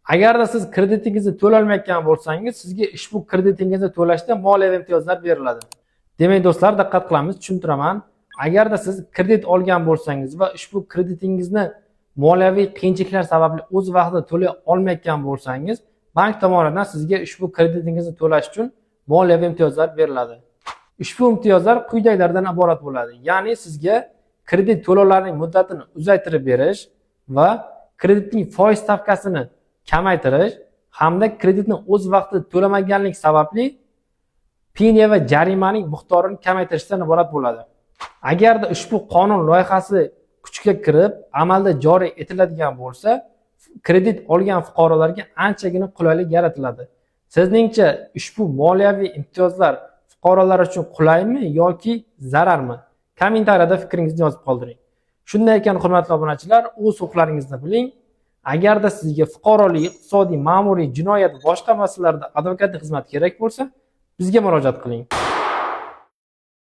Agarda siz kreditingizni to'lolmayotgan bo'lsangiz, sizga ushbu kreditingizni to'lashda moliyaviy imtiyozlar beriladi. Demak, do'stlar, diqqat qilamiz, tushuntiraman. Agarda siz kredit olgan bo'lsangiz va ushbu kreditingizni moliyaviy qiyinchiliklar sababli o'z vaqtida to'lay olmayotgan bo'lsangiz, bank tomonidan sizga ushbu kreditingizni to'lash uchun moliyaviy imtiyozlar beriladi. Ushbu imtiyozlar quyidagilardan iborat bo'ladi. Ya'ni sizga kredit to'lovlarining muddatini uzaytirib berish va kreditning foiz stavkasini kamaytirish hamda kreditni o'z vaqtida to'lamaganlik sababli penya va jarimaning miqdorini kamaytirishdan iborat bo'ladi. Agarda ushbu qonun loyihasi kuchga kirib, amalda joriy etiladigan bo'lsa, kredit olgan fuqarolarga anchagina qulaylik yaratiladi. Sizningcha, ushbu moliyaviy imtiyozlar fuqarolar uchun qulaymi yoki zararmi? Kommentariyada fikringizni yozib qoldiring. Shunday ekan, hurmatli obunachilar, o'z huquqlaringizni biling. Agarda sizga fuqarolik, iqtisodiy, ma'muriy, jinoyat va boshqa masalalarda advokatlik xizmati kerak bo'lsa, bizga murojaat qiling.